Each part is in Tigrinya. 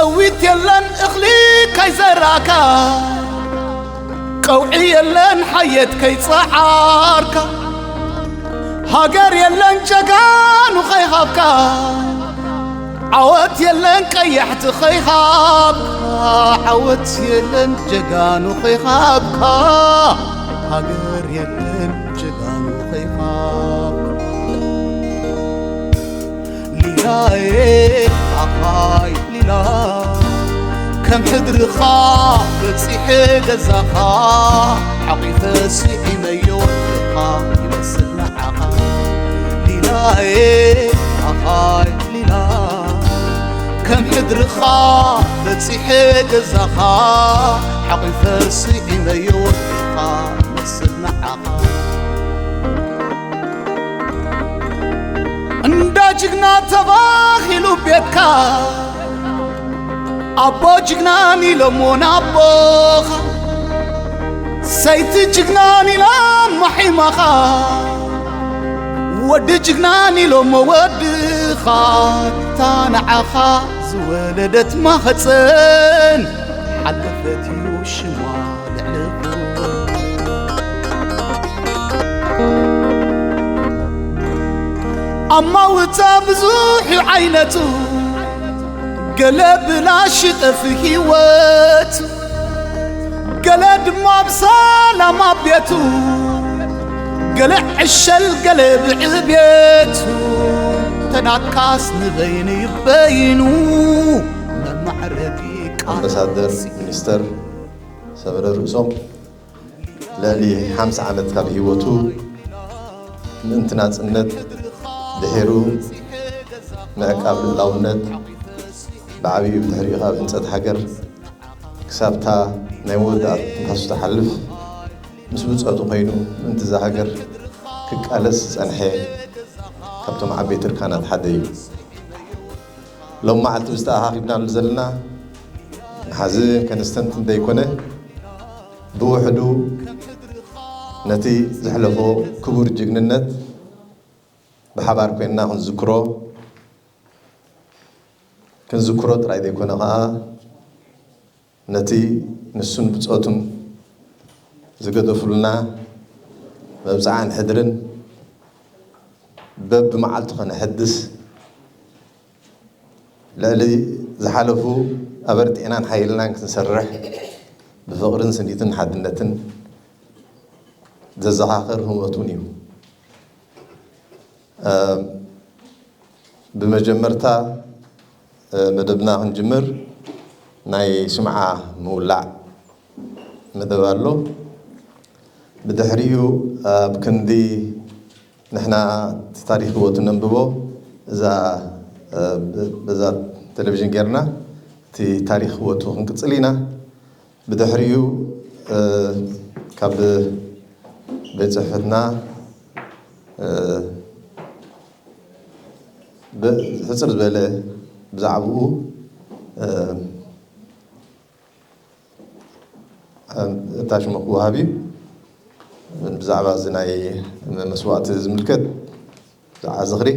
ሸዊት የለን እኽሊ ከይዘራእካ፣ ቀውዒ የለን ሓየት ከይጸዓርካ፣ ሃገር የለን ጀጋኑ ከይሃብካ፣ ዓወት የለን ቀያሕቲ ከይሃብካ፣ ዓወት የለን ጀጋኑ ከይሃብካ፣ ሃገር የለን ጀጋኑ ከይሃብካ። ሊላዬ ኣኻይ ሊላ፣ ከም ሕድርኻ በጺሐ ገዛኻ፣ ሓቒፈ ስዒመዮ ወድኻ ይመስል ንዓኻ። ሊላዬ ኣኻይ ሊላ፣ ከም ሕድርኻ በጺሐ ገዛኻ፣ ሓቒፈ ስዒመዮ ወድኻ ይመስል ንዓኻ። እንዳ ጅግና ተባሂሉ ቤትካ፣ ኣቦ ጅግናን ኢሎሞ ንኣቦኻ፣ ሰይቲ ጅግናን ኢሎሞ ሒማኻ፣ ወዲ ጅግናን ኢሎሞ ወድኻ፣ እታ ንዓኻ ዝወለደት ማህፀን ሓለፈት እዩ ሽማ ልዕሊ ኣማውታ ብዙሕ ዓይነቱ፣ ገለ ብላሽ ጠፊ ህይወቱ፣ ገለ ድማ ብሰላም ኣብ ቤቱ፣ ገለ ዕሸል ገለ ብዕቤቱ፣ ተናካስ ንበይኑ ይበይኑ መማዕረጊ ቃል ኣምባሳደር ሚኒስተር ሰመረ ርእሶም ልዕሊ ሓምሳ ዓመት ካብ ህይወቱ ምእንቲ ናጽነት፣ ድሒሩ ምዕቃብ ልኡላውነት፣ ብዓብዩ ብድሕሪኡ ካብ ህንጸት ሃገር ክሳብታ ናይ መወዳእታ ትንፋሱ ትሓልፍ ምስ ብጾቱ ኮይኑ ምእንቲ እዛ ሃገር ክቃለስ ዝጸንሐ ካብቶም ዓበይቲ እርካናት ሓደ እዩ። ሎም መዓልቲ ምስ ተኣኻኺብናሉ ዘለና ንሓዝን ከነስተንትን ዘይኮነ፣ ብውሕዱ ነቲ ዘሕለፎ ክቡር ጅግንነት ብሓባር ኮይንና ክንዝክሮ፣ ክንዝክሮ ጥራይ ዘይኮነ ኸኣ፣ ነቲ ንሱን ብጾቱን ዝገደፉልና መብጽዓን ሕድርን በብመዓልቱ ከነሐድስ፣ ልዕሊ ዝሓለፉ ኣበርቲዕናን ሓይልናን ክንሰርሕ፣ ብፍቕርን ስኒትን ሓድነትን ዘዘኻኽር ህሞት እውን እዩ። እ፣ ብመጀመርታ፣ እ፣ መደብና ክንጅምር ናይ ሽምዓ ምውላዕ መደብ ኣሎ። ብድሕሪኡ ኣብ ክንዲ ንሕና እቲ ታሪኽ ህይወቱ ነንብቦ፣ እዛ፣ እ፣ ብ-፣ በዛ ቴሌቪዥን ጌርና እቲ ታሪኽ ህይወቱ ክንቅጽል ኢና። ብድሕሪኡ፣ እ፣ ካብ ቤት ጽሕፈትና፣ እ፣ ብ-፣ ሕጽር ዝበለ ብዛዕባኡ፣ እ፣ እታ ሽመ ክወሃብ እዩ። ብዛዕባ እዚ ናይ መስዋእቲ ዝምልከት ብዛዕባ ዝኽሪ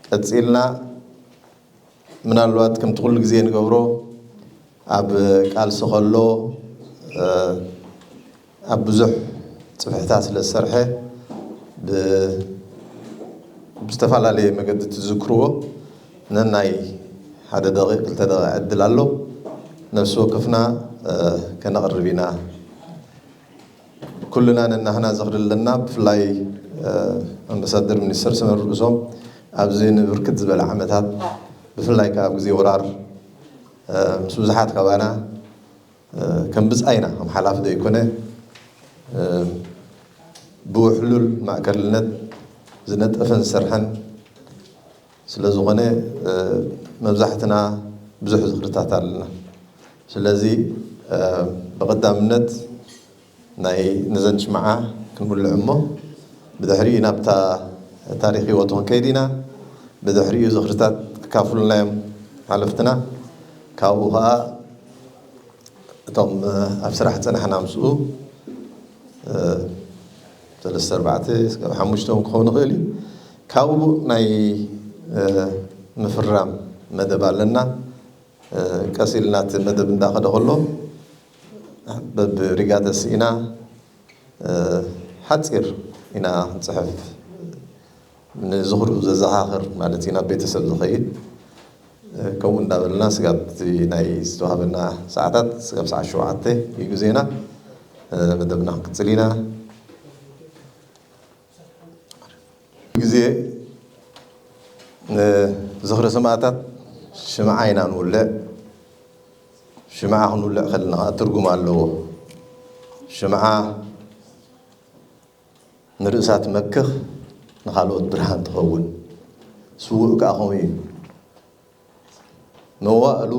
ቀጺልና፣ ምናልባት ከምቲ ኩሉ ግዜ ንገብሮ፣ ኣብ ቃልሲ ከሎ፣ እ፣ ኣብ ብዙሕ ጽፍሕታት ስለ ዝሰርሐ፣ ብ-፣ ብዝተፈላለየ መገዲ ትዝክርዎ፣ ነናይ ሓደ ደቂቕ፣ ክልተ ደቂቕ ዕድል ኣሎ። ነፍሲ ወከፍና፣ እ፣ ከነቕርብ ኢና። ኩልና ነናህና ዝኽሪ ኣለና። ብፍላይ፣ እ፣ ኣምባሳደር ሚኒስተር ሰመር ርእሶም ኣብዚ ንብርክት ዝበለ ዓመታት፣ ብፍላይ ከኣ ኣብ ግዜ ወራር፣ እ፣ ምስ ብዙሓት ካባና፣ እ፣ ከም ብጻይና፣ ከም ሓላፊ ዘይኮነ፣ እ፣ ብውሕሉል ማእከልነት ዝነጠፈን ዝሰርሐን ስለ ዝኾነ፣ እ፣ መብዛሕትና ብዙሕ ዝኽርታት ኣለና። ስለዚ፣ እ፣ ብቐዳምነት ናይ ነዘን ሽምዓ ክንውልዕ እሞ፣ ብድሕሪኡ ናብታ ታሪኽ ህይወቱ ክንከይድ ኢና። ብድሕሪኡ ዝኽርታት ክካፍሉና እዮም ሓለፍትና። ካብኡ ኸኣ እቶም፣ እ፣ ኣብ ስራሕ ጸናሕና ምስኡ፣ እ፣ ሰለስተ ኣርባዕተ እስካብ ሓሙሽተ እውን ክኸውን ይኽእል እዩ። ካብኡ ናይ፣ እ፣ ምፍራም መደብ ኣለና። ቀስ ኢልና እቲ መደብ እንዳኸደ ከሎ በብሪጋ ተስኢና ሓፂር ኢና ክንፅሕፍ፣ ንዝኽሩ ዘዘኻኽር ማለት እዩ፣ ናብ ቤተሰብ ዝኸይድ። ከምኡ እንዳበልና ስጋብ እቲ ናይ ዝተዋህበና ሰዓታት፣ ስጋብ ሰዓት ሸውዓተ እዩ ግዜና፣ መደብና ክንቅፅል ኢና። ግዜ ንዝኽሪ ሰማእታት ሽምዓ ኢና ንውልዕ። ሽምዓ ክንውልዕ ከለና ከዓ ትርጉም ኣለዎ። ሽምዓ ንርእሳ ትመክኽ፣ ንኻልኦት ብርሃን ትኸውን። ስዉእ ከዓ ከምኡ እዩ። መዋእሉ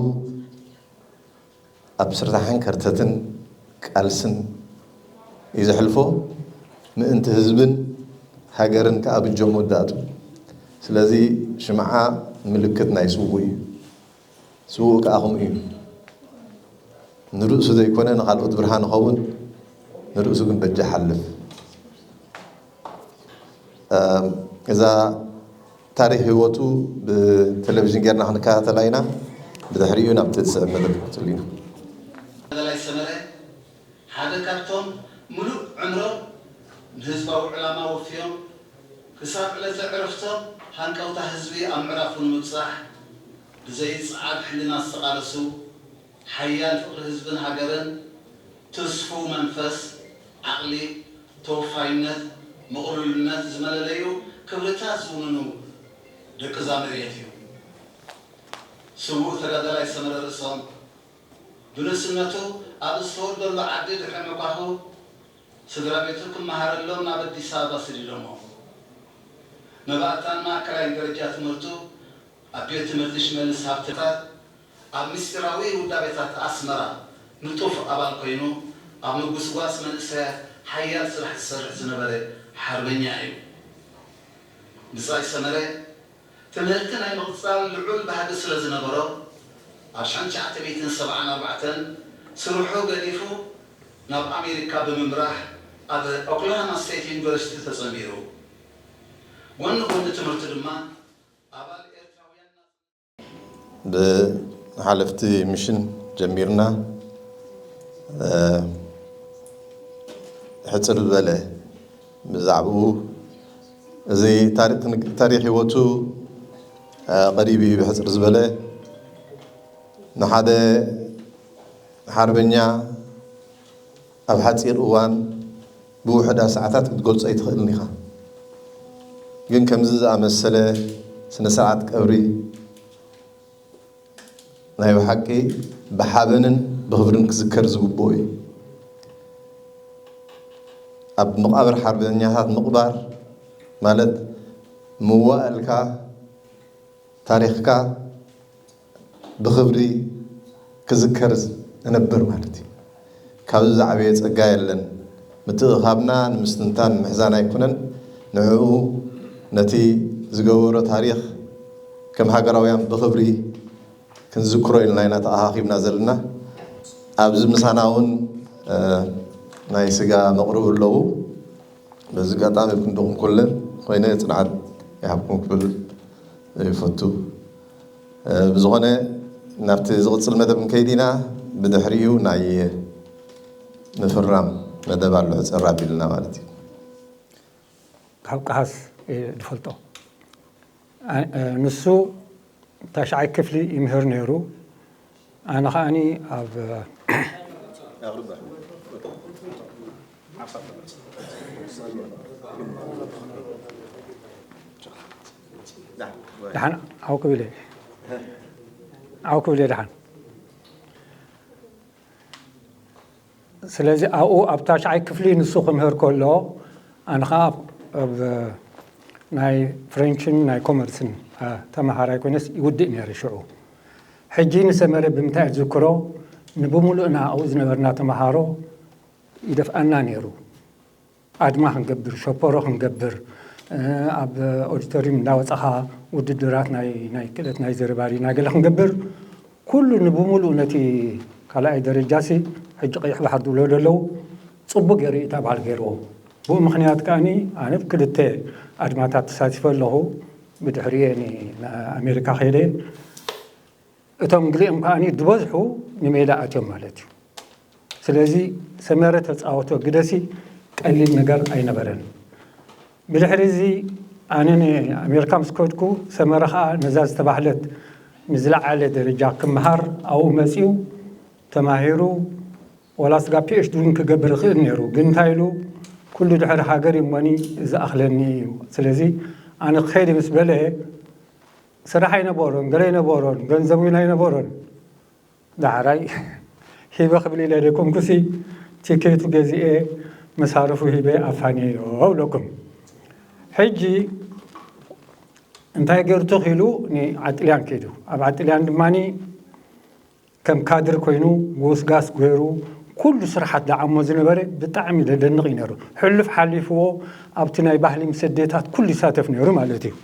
ኣብ ስርታሕን ከርተትን ቃልስን እዩ ዘሕልፎ። ምእንቲ ህዝብን ሃገርን ከዓ ብጀም ወዳእቱ። ስለዚ ሽምዓ ምልክት ናይ ስዉእ እዩ። ስዉእ ከዓ ከምኡ እዩ። ንርእሱ ዘይኮነ ንኻልኦት ብርሃን ይኸውን፣ ንርእሱ ግን በጃ ሓልፍ። እዛ ታሪኽ ህይወቱ ብቴሌቪዥን ጌርና ክንከታተላ ኢና። ብድሕሪኡ ናብቲ ዝስዕብ መደብ ክንቅፅል ኢና። ተጋዳላይ ሰመረ ሓደ ካብቶም ምሉእ ዕምሮም ንህዝባዊ ዕላማ ወፍዮም ክሳብ ዕለተ ዕረፍቶም ሃንቀውታ ህዝቢ ኣብ ምዕራፉ ንምብጻሕ ብዘይጸዓድ ሕልና ዝተቓለሱ፣ ሓያል ፍቕሪ ህዝብን ሃገርን፣ ትስፉው መንፈስ፣ ዓቕሊ፣ ተወፋይነት፣ ምቕሉልነት ዝመለለዩ ክብርታት ዝውንኑ ደቂ እዛ መሬት እዩ። ስዉእ ተጋዳላይ ሰመረ ርእሶም ብንእስነቱ ኣብ ዝተወልደሉ ዓዲ ድሕሪ ምብራኹ ስድራ ቤቱ ክመሃረሎም ናብ ኣዲስ ኣበባ ሰዲዶሞ። መባእታን ማእከላይ ደረጃ ትምህርቱ ኣብ ቤት ትምህርቲ ሽመልስ ሃብተታት ኣብ ምስጢራዊ ውዳቤታት ኣስመራ ንጡፍ ኣባል ኮይኑ ኣብ ምጉስጓስ መንእሰያት ሓያል ስራሕ ዝሰርሕ ዝነበረ ሓርበኛ እዩ። ብጻይ ሰመረ ትምህርቲ ናይ ምቕጻል ልዑል ባህጊ ስለ ዝነበሮ ኣብ ሽሕን ትሽዓተ ሚእትን ሰብዓን ኣርባዕተን ስርሑ ገዲፉ ናብ ኣሜሪካ ብምምራሕ ኣብ ኦክላሃማ ስቴት ዩኒቨርሲቲ ተጸንቢሩ። ጎኒ ጎኒ ትምህርቱ ድማ ኣባል ኤርትራውያን ብሓለፍቲ ሚሽን ጀሚርና ሕፅር ዝበለ ብዛዕባኡ እዚ ታሪክ ህይወቱ ቀሪቡ እዩ። ብሕፅር ዝበለ ንሓደ ሓርበኛ ኣብ ሓፂር እዋን ብውሕዳ ሰዓታት ክትገልጾ ኣይትኽእልን ኢኻ። ግን ከምዚ ዝኣመሰለ ስነ ስርዓት ቀብሪ ናይ ብሓቂ ብሓበንን ብኽብርን ክዝከር ዝግብኦ እዩ። ኣብ መቓብር ሓርበኛታት ምቕባር ማለት መዋእልካ፣ ታሪኽካ ብኽብሪ ክዝከር ዝነብር ማለት እዩ። ካብዚ ዝዓበየ ጸጋ የለን። ምትእኻብና ንምስትንታን ንምሕዛን ኣይኮነን። ንዕኡ ነቲ ዝገበሮ ታሪኽ ከም ሃገራውያን ብኽብሪ ክንዝክሮ ኢልና ኢና ተኣኻኺብና ዘለና። ኣብዚ ምሳና እውን ናይ ስጋ መቕርቡ ኣለዉ። በዚ ኣጋጣሚ ክንድኹም ኩለን ኮይነ ጽንዓት ይሃብኩም ክብል ይፈቱ። ብዝኾነ ናብቲ ዝቕጽል መደብ ክንከይድ ኢና። ብድሕሪኡ ናይ ምፍራም መደብ ኣሎ፣ ሕጽር ኣቢልና ማለት እዩ። ካብ ቀሃስ እየ ዝፈልጦ። ንሱ ታሽዓይ ክፍሊ ይምህር ነይሩ። ኣነ ከዓኒ ኣብ ደሓን ዓው ክብል እየ። ዓው ክብል እየ ደሓን። ስለዚ ኣብኡ ኣብ ታሽዓይ ክፍሊ ንሱ ክምህር ከሎ ኣነ ከዓ ኣብ ናይ ፍሬንችን ናይ ኮመርስን ተመሃራይ ኮይነስ ይውድእ ነይረ ሽዑ። ሕጂ ንሰመረ ብምንታይ ዝዝክሮ ንብምሉእና ኣብኡ ዝነበርና ተመሃሮ ይደፍኣና ነይሩ። ኣድማ ክንገብር፣ ሸፖሮ ክንገብር፣ ኣብ ኦዲቶሪም እንዳወፃኻ ውድድራት ናይ ክእለት ናይ ዘረባሪ ናይ ገለ ክንገብር ኩሉ ንብሙሉእ ነቲ ካልኣይ ደረጃሲ ሕጂ ቀይሕ ባሕር ዝብሎ ዘለዉ ፅቡቅ ገይሩ እዩ እታ በዓል ገይርዎ። ብኡ ምክንያት ከኣኒ ኣነ ብክልተ ኣድማታት ተሳቲፈ ኣለኹ። ብድሕሪኤ ንኣሜሪካ ከይደ እቶም ግሊኦም ከዓኒ ዝበዝሑ ንሜዳ ኣትዮም ማለት እዩ። ስለዚ ሰመረ ተፃወቶ ግደሲ ቀሊል ነገር ኣይነበረን። ብድሕሪ እዚ ኣነ ንኣሜሪካ ምስ ከድኩ ሰመረ ከዓ ነዛ ዝተባህለት ንዝለዓለ ደረጃ ክምሃር ኣብኡ መፂኡ ተማሂሩ ዋላ ስጋ ፒኤችዲ እውን ክገብር ይኽእል ነይሩ። ግን እንታይ ኢሉ ኩሉ ድሕሪ ሃገር ይሞኒ ዝኣኽለኒ እዩ። ስለዚ ኣነ ክኸይድ ምስ በለ ስራሕ ኣይነበሮን፣ ገለ ኣይነበሮን፣ ገንዘብ እውን ኣይነበሮን። ዳሕራይ ሂበ ክብል ኢለ ደይኮንኩሲ ቲኬቱ ገዚኤ መሳርፉ ሂበ ኣፋንየዮ እብለኩም። ሕጂ እንታይ ገይሩ ተኺሉ ንዓጥልያን ከይዱ። ኣብ ዓጥልያን ድማ ከም ካድር ኮይኑ ጎስጋስ ገይሩ ኩሉ ስራሓት ዳዓሞ ዝነበረ ብጣዕሚ ደደንቕ እዩ ነይሩ። ሕሉፍ ሓሊፍዎ ኣብቲ ናይ ባህሊ ምስ ኣዴታት ኩሉ ይሳተፍ ነይሩ ማለት እዩ።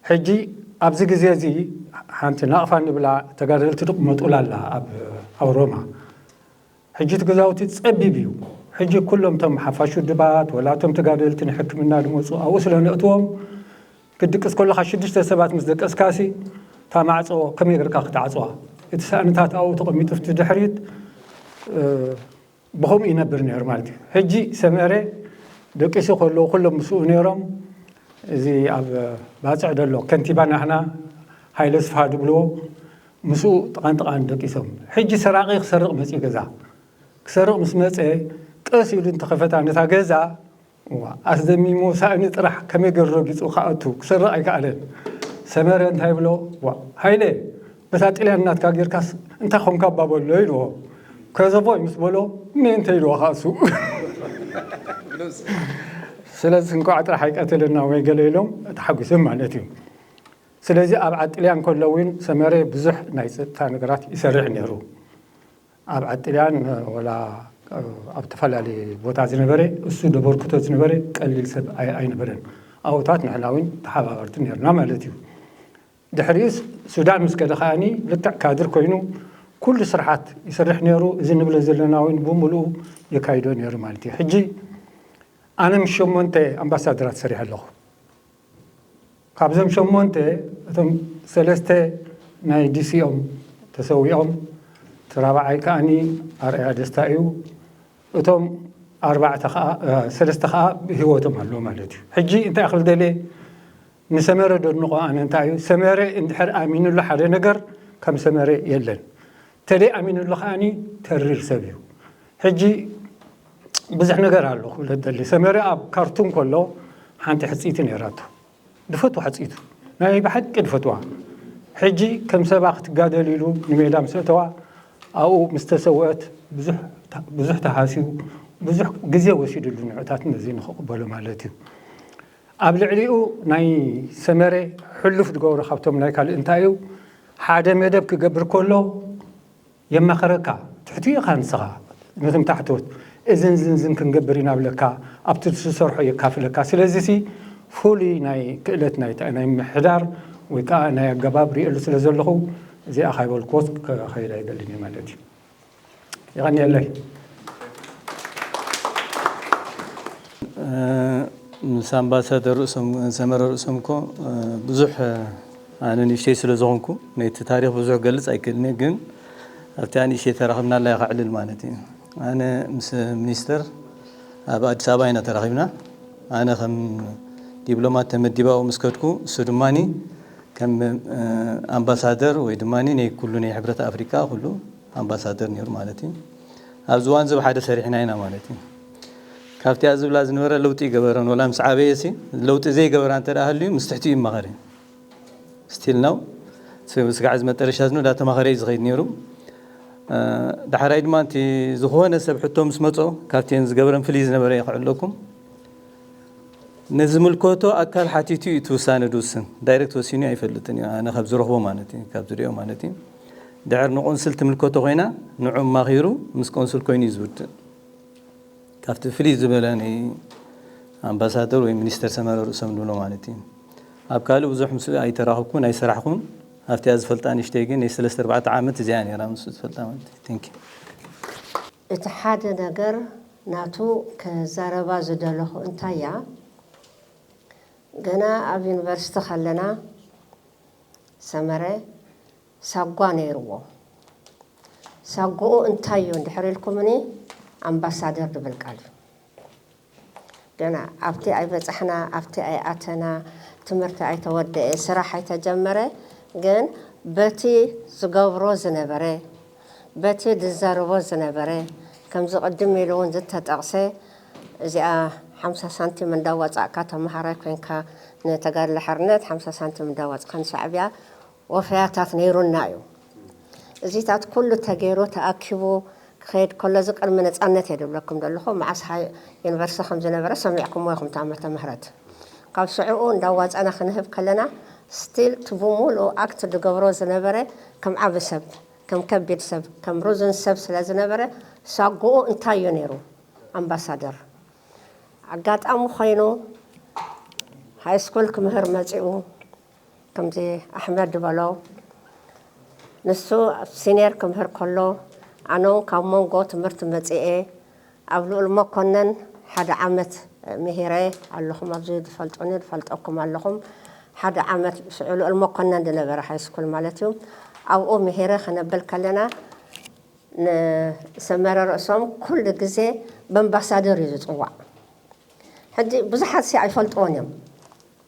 ሕጂ ኣብዚ ግዜ እዚ ሓንቲ ናቕፋ ንብላ ተጋደልቲ ድቕመጡላ ኣላ ኣብ ኣብ ሮማ። ሕጂ እቲ ገዛውቲ ጸቢብ እዩ። ሕጂ ኩሎም እቶም ሓፋሽ ውድባት ወላ እቶም ተጋደልቲ ንሕክምና ዝመፁ ኣብኡ ስለ ነእትዎም ክትድቅስ ከለኻ ሽዱሽተ ሰባት ምስ ደቀስካሲ እታ ማዕፆ ከመይ ጌርካ ክትዓፅዋ? እቲ ሳእንታት ኣብኡ ተቐሚጡ ኣብቲ ድሕሪት ብኸምኡ ይነብር ነይሩ ማለት እዩ። ሕጂ ሰመረ ደቂሱ ከለዉ ኩሎም ምስኡ ነይሮም። እዚ ኣብ ባፅዕ ዘሎ ከንቲባ ናህና ሃይለ ስፍሃ ዝብልዎ ምስኡ ጥቓን ጥቓን ደቂሶም። ሕጂ ሰራቒ ክሰርቕ መፅኡ ገዛ ክሰርቕ ምስ መፀ ቀስ ኢሉ እንተኸፈታ ነታ ገዛ ኣስደሚሙ ሳእኒ ጥራሕ ከመይ ገይሩ ረጊፁ ክኣቱ ክሰርቕ ኣይከኣለን። ሰመረ እንታይ ብሎ ሃይለ በታ ጥልያን ናትካ ጌርካስ እንታይ ኾንካ ባበሎ ኢልዎ። ከዘቦይ ምስ በሎ ሜንተ ኢልዎ ካእሱ ስለዚ እንኳዕ ጥራሕ ኣይቀተለና ወይ ገለ ኢሎም ተሓጒሶም ማለት እዩ። ስለዚ ኣብ ዓጥልያን ከሎ እውን ሰመረ ብዙሕ ናይ ፀጥታ ነገራት ይሰርሕ ነይሩ። ኣብ ዓጥልያን ወላ ኣብ ተፈላለየ ቦታ ዝነበረ እሱ ደበርክቶ ዝነበረ ቀሊል ሰብ ኣይነበረን። ኣብታት ንሕና እውን ተሓባበርቲ ነርና ማለት እዩ። ድሕሪኡስ ሱዳን ምስ ከደ ከዓኒ ልክዕ ካድር ኮይኑ ኩሉ ስርሓት ይሰርሕ ነይሩ። እዚ ንብሎ ዘለና እውን ብምሉኡ የካይዶ ነይሩ ማለት እዩ። ሕጂ ኣነ ምስ ሸሞንተ ኣምባሳደራት ሰሪሐ ኣለኹ። ካብዞም ሸሞንተ እቶም ሰለስተ ናይ ዲሲኦም ተሰዊኦም፣ እቲ ራብዓይ ከዓኒ ኣርኣያ ደስታ እዩ። እቶም ኣርባዕተ ከዓ ሰለስተ ከዓ ብህይወቶም ኣለዉ ማለት እዩ። ሕጂ እንታይ ክብል ደልየ ንሰመረ ደድንቆ ኣነ እንታይ እዩ ሰመረ እንድሕር ኣሚኑሉ ሓደ ነገር ከም ሰመረ የለን። ተደይ ኣሚኑሉ ከዓኒ ተሪር ሰብ እዩ። ሕጂ ብዙሕ ነገር ኣሎ ክብለ ደሊ ሰመረ ኣብ ካርቱም ከሎ ሓንቲ ሕፅይቲ ነይራቶ ድፈትዋ ሕፅይቱ ናይ ብሓቂ ድፈትዋ ሕጂ ከም ሰባ ክትጋደል ኢሉ ንሜዳ ምስ እተዋ ኣብኡ ምስ ተሰውአት ብዙሕ ተሃስዩ ብዙሕ ግዜ ወሲድሉ ንዕታት ነዚ ንክቕበሎ ማለት እዩ። ኣብ ልዕሊኡ ናይ ሰመረ ሕሉፍ ዝገብሮ ካብቶም ናይ ካልእ እንታይ እዩ ሓደ መደብ ክገብር ከሎ የማኸረካ ትሕቲ ኢኻ ንስኻ ነቶም ታሕቶት እዝን ዝንዝን ክንገብር ኢና ብለካ ኣብቲ ዝሰርሖ የካፍለካ። ስለዚ ሲ ፍሉይ ናይ ክእለት ናይ ናይ ምሕዳር ወይ ከዓ ናይ ኣገባብ ሪእሉ ስለ ዘለኹ እዚኣ ካይበልክዎስ ከኸይድ ኣይደልን እየ ማለት እዩ። የቐንየለይ። ምስ ኣምባሳደር ርእሶም ሰመረ ርእሶም እኮ ብዙሕ ኣነ ንእሽተይ ስለ ዝኾንኩ ነቲ ታሪኽ ብዙሕ ገልጽ ኣይክእልን እየ ግን ኣብቲ ኣንእሽተይ ተራኽብናላ እያ ከዕልል ማለት እዩ። ኣነ ምስ ሚኒስተር ኣብ ኣዲስ ኣበባ ኢና ተራኺብና። ኣነ ከም ዲፕሎማት ተመዲባኡ ምስ ከድኩ እሱ ድማ ከም ኣምባሳደር ወይ ድማ ናይ ኩሉ ናይ ሕብረት ኣፍሪካ ኩሉ ኣምባሳደር ነይሩ ማለት እዩ። ኣብዚ እዋን እዚ ብሓደ ሰሪሕና ኢና ማለት እዩ። ካብቲኣ ዝብላ ዝነበረ ለውጢ ይገበረን ወላ ምስ ዓበየ ሲ ለውጢ ዘይገበራ እንተ ደኣ ሃልዩ ምስ ትሕቲኡ ይማኸር እዩ። ስቲል ነው ስጋዕ እዚ መጠረሻ ዝኑ እንዳተማኸረ እዩ ዝኸይድ ነይሩ። ዳሕራይ ድማ እቲ ዝኾነ ሰብ ሕቶ ምስ መጾ ካብቲን ዝገብረን ፍልይ ዝነበረ ይኽዕለኩም ንዝምልከቶ ኣካል ሓቲቱ እዩ እቲ ውሳነ ዝውስን። ዳይሬክት ወሲኑ ኣይፈልጥን እዩ ኣነ ካብ ዝረኽቦ ማለት እዩ ካብ ዝሪኦ ማለት እዩ። ድሕር ንቆንስል ትምልከቶ ኮይና ንዑ ኣማኺሩ ምስ ቆንስል ኮይኑ እዩ ዝውድእ። ካብቲ ፍልይ ዝበለ ናይ ኣምባሳደር ወይ ሚኒስተር ሰመረ ርእሶም ንብሎ ማለት እዩ። ኣብ ካልእ ብዙሕ ምስ ኣይተራኸብኩን ኣይሰራሕኩን ኣብቲኣ ዝፈልጣ ንእሽተይ ግን ናይ ሰለስተ ኣርባዕተ ዓመት እዚኣ ነይራ ምስ ዝፈልጣ ማለት እዩ። Thank you። እቲ ሓደ ነገር ናቱ ክዛረባ ዝደለኹ እንታይ እያ፣ ገና ኣብ ዩኒቨርሲቲ ከለና ሰመረ ሳጓ ነይርዎ። ሳጉኡ እንታይ እዩ እንድሕር ኢልኩምኒ፣ ኣምባሳደር ድብል ቃል እዩ። ገና ኣብቲ ኣይበጻሕና፣ ኣብቲ ኣይኣተና፣ ትምህርቲ ኣይተወደኤ፣ ስራሕ ኣይተጀመረ፣ ግን በቲ ዝገብሮ ዝነበረ፣ በቲ ዝዛረቦ ዝነበረ፣ ከምዚ ቅድም ኢሉ እውን ዝተጠቕሰ፣ እዚኣ ሓምሳ ሳንቲም እንዳዋጻእካ ተመሃራይ ኮንካ ንተጋድሎ ሓርነት ሓምሳ ሳንቲም እንዳዋጽእካ ንሻዕብያ ወፈያታት ነይሩና እዩ። እዚታት ኩሉ ተገይሩ ተኣኪቡ ክኸይድ ከሎ፣ እዚ ቅድሚ ነጻነት እየ ድብለኩም ዘለኹ። መዓስ ሃይ ዩኒቨርሲቲ ከም ዝነበረ ሰሚዕኩምዎ ኢኹም። እቲ ዓመተ ምህረት ካብ ሽዕኡ እንዳዋጻና ክንህብ ከለና፣ ስቲል እቲ ብምሉኡ ኣክት ዝገብሮ ዝነበረ ከም ዓቢ ሰብ፣ ከም ከቢድ ሰብ፣ ከም ርዙን ሰብ ስለ ዝነበረ፣ ሳጉኡ እንታይ እዩ ነይሩ? ኣምባሳደር። ኣጋጣሚ ኮይኑ ሃይ ስኩል ክምህር መጺኡ፣ ከምዚ ኣሕመድ ዝበሎ፣ ንሱ ኣብ ሲኒየር ክምህር ከሎ፣ ኣነ እውን ካብ መንጎ ትምህርቲ መጺኤ ኣብ ልኡል መኮነን ሓደ ዓመት ምሂረ ኣለኹም። ኣብዚ ዝፈልጡኒ ዝፈልጠኩም ኣለኹም። ሓደ ዓመት ሽዑ ልኡል መኮነን ዝነበረ ሃይ ስኩል ማለት እዩ። ኣብኡ ምሂረ ክነብል ከለና፣ ንሰመረ ርእሶም ኩሉ ግዜ በምባሳደር እዩ ዝጽዋዕ። ሕጂ ብዙሓት ሲ ኣይፈልጥዎን እዮም።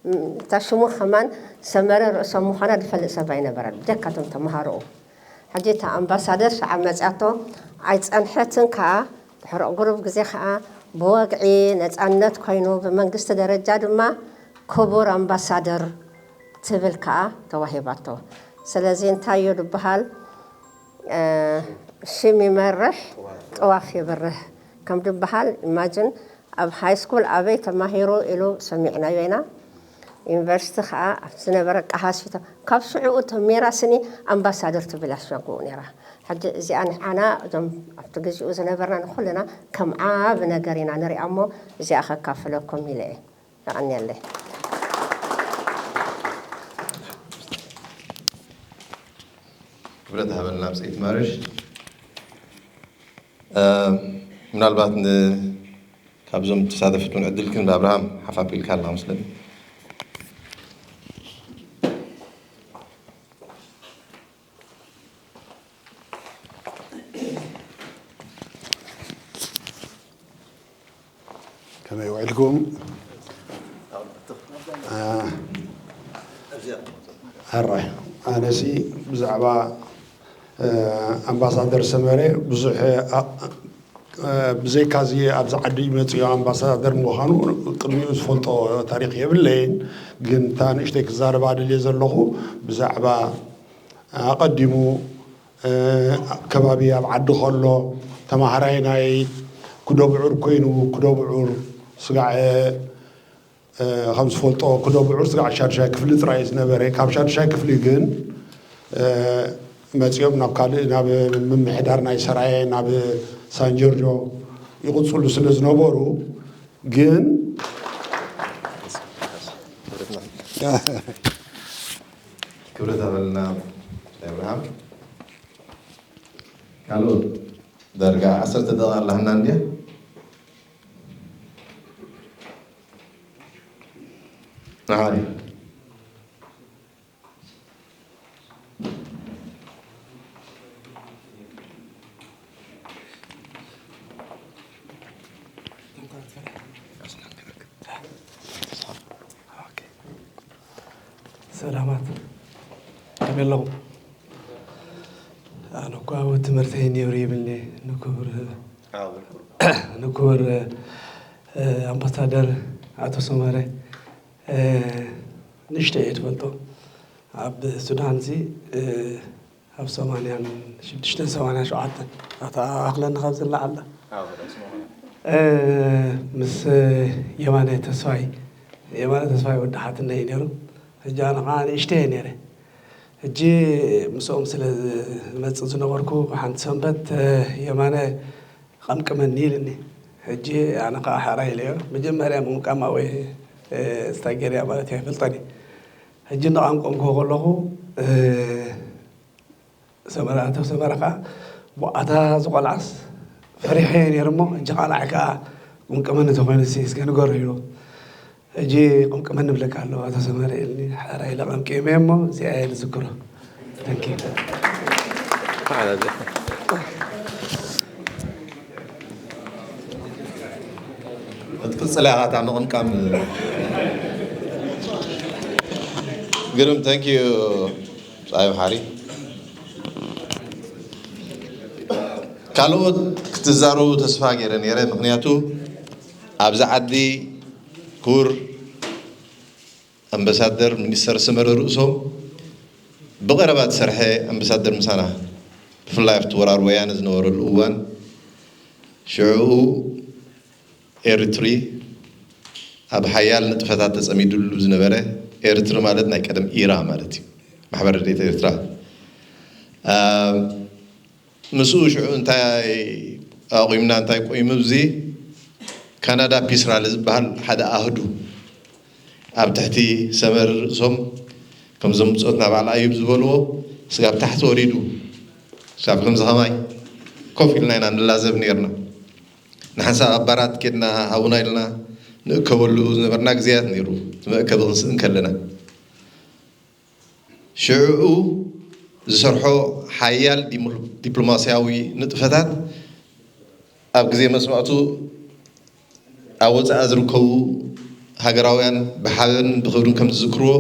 እም፣ እታ ሽሙ ከማን ሰመረ ርእሶም ምዃና ዝፈልጥ ሰብ ኣይነበረን፣ ብጀካ እቶም ተምሃሮኡ። ሕጂ እታ ኣምባሳደር ሽዓ መጽያቶ ኣይጸንሐትን ከኣ፣ ድሕሪ ቁሩብ ግዜ ከኣ ብወግዒ ነጻነት ኮይኑ፣ ብመንግስቲ ደረጃ ድማ ክቡር ኣምባሳደር ትብል ከኣ ተዋሂባቶ። ስለዚ እንታይ እዩ ዝበሃል? እ፣ ሽም ይመርሕ፣ ጥዋፍ ይብርህ ከም ዝበሃል፣ ኢማጅን ኣብ ሃይ ስኩል ኣበይ ተማሂሩ ኢሉ ሰሚዕናዮ ኢና። ዩኒቨርሲቲ ከኣ ኣብቲ ዝነበረ ቀሃሲቶ፣ ካብ ሽዕኡ ተሜራ ስኒ ኣምባሳደር ትብል ኣሸንግኡ ነይራ። ሕጂ እዚኣ ንዓና እዞም ኣብቲ ግዜኡ ዝነበርና ንኹልና ከም ዓቢ ነገር ኢና ንሪኣ እሞ፣ እዚኣ ከካፍለኩም ኢለ እየ። የቐንየለይ። ክብረት ሃበልና ብፅኢት ማርሽ። እ፣ ምናልባት ን-፣ ካብዞም ተሳተፍቲ እውን ዕድል ክንብ ኣብርሃም ሓፍ ኣቢልካ ኣለኻ መስለኒ። ከመይ ውዒልኩም? አ፣ ሕራይ። ኣነሲ ብዛዕባ፣ እ፣ ኣምባሳደር ሰመረ ብዙሕ፣ እ፣ ኣ-፣ እ፣ ብዘይካዚ ኣብዚ ዓዲ መፅኡ ኣምባሳደር ምዃኑ ቅድሚኡ ዝፈልጦ ታሪክ የብለይን። ግን እታ ንእሽተይ ክዛረባ ደልየ ዘለኹ ብዛዕባ ኣቐዲሙ፣ እ፣ ከባቢ ኣብ ዓዲ ከሎ ተማሃራይ ናይ ኩዶ ብዑር ኮይኑ፣ ኩዶ ብዑር ስጋዕ፣ እ፣ ከም ዝፈልጦ ኩዶ ብዑር ስጋዕ ሻድሻይ ክፍሊ ጥራይ እዩ ዝነበረ። ካብ ሻድሻይ ክፍሊ ግን፣ እ፣ መጺኦም ናብ ካልእ፣ ናብ ምምሕዳር ናይ ሰራየ፣ ናብ ሳን ጆርጆ ይቕጽሉ ስለ ዝነበሩ፣ ግን ክብረት ኣበልና ኣብርሃም። ካልኦት ዳርጋ ዓሰርተ ደቂቃ ኣለና እንድያ። ንሓደ ሰላማት፣ ከመይ ኣለኹም? ኣነ እኳ ኣብ ትምህርተይ ነይሩ ይብልኒ ንክቡር ንክቡር ኣምባሳደር ኣቶ ሰመረ ንእሽተይ እየ ትፈልጦ። ኣብ ሱዳን ሲ ኣብ ሰማንያን ሽዱሽተን ሰማንያን ሸውዓተን ኣታ ኣኽለኒ ካብ ዝለዓላ ምስ የማነ ተስፋይ የማነ ተስፋይ ወዲ ሓትነይ እዩ ነይሩ። ሕጂ ኣነ ከዓ ንእሽተይ እየ ነይረ። ሕጂ ምስኦም ስለ ዝመፅእ ዝነበርኩ ሓንቲ ሰንበት የማነ ቀምቅመኒ ኢልኒ። ሕጂ ኣነ ከዓ ሕራይ ኢለዮ። መጀመርያ ምቕምቃም ኣወይ ስታይ ገይረያ ማለት ኣይፈልጠን እየ። ሕጂ እናቐምቀምኩ ከለኹ ሰመረ ኣቶ ሰመረ ከዓ ኣታ እዚ ቆልዓስ ፈሪሐ እየ ነይረ እሞ ሕጂ ከዓ ንዓይ ከዓ ቅምቅመኒ ተኮይኑ እስከ ንገሮ ኢሉ ሕጂ ቅምቅመኒ ይብለካ ኣሎ ኣቶ ሰመረ ኢልኒ። ሕራይ ኢለ ቀምቂመ እሞ እዚኣ እየ ዝዝክሮ። Thank you. ትቅጽል ኢኻ እታ ምቕምቃም። ግርም፣ thank you። ጻይ መሓሪ። ካልኦት ክትዛረቡ ተስፋ ገይረ ነይረ፣ ምኽንያቱ ኣብዚ ዓዲ ክቡር ኣምባሳደር ሚኒስተር ሰመረ ርእሶም ብቐረባ ዝሰርሐ ኣምባሳደር ምሳና፣ ብፍላይ ኣብቲ ወራር ወያነ ዝነበረሉ እዋን፣ ሽዕኡ ኤርትሪ ኣብ ሓያል ንጥፈታት ተጸሚዱሉ ዝነበረ፣ ኤርትሪ ማለት ናይ ቀደም ኢራ ማለት እዩ፣ ማሕበር ረድኤት ኤርትራ። ምስኡ ሽዑ እንታይ ኣቑምና፣ እንታይ ቆይሙ፣ እዚ ካናዳ ፒስ ራሊ ዝበሃል ሓደ ኣህዱ ኣብ ትሕቲ ሰመር ርእሶም፣ ከምዞም ብጾትና በዓል ኣዩብ ዝበልዎ፣ ስጋብ ታሕቲ ወሪዱ፣ ስጋብ ከምዚ ከማይ ኮፍ ኢልና ኢና ንላዘብ ነይርና። ንሓንሳብ ኣብ ባራት ኬድና ሃቡና ኢልና ንእከበሉ ዝነበርና ግዜያት ነይሩ፣ እቲ መእከቢ ክንስእ እንከለና። ሽዕኡ ዝሰርሖ ሓያል ዲፕሎማስያዊ ንጥፈታት፣ ኣብ ግዜ መስዋእቱ ኣብ ወጻኢ ዝርከቡ ሃገራውያን ብሓበን ብኽብርን ከም ዝዝክርዎ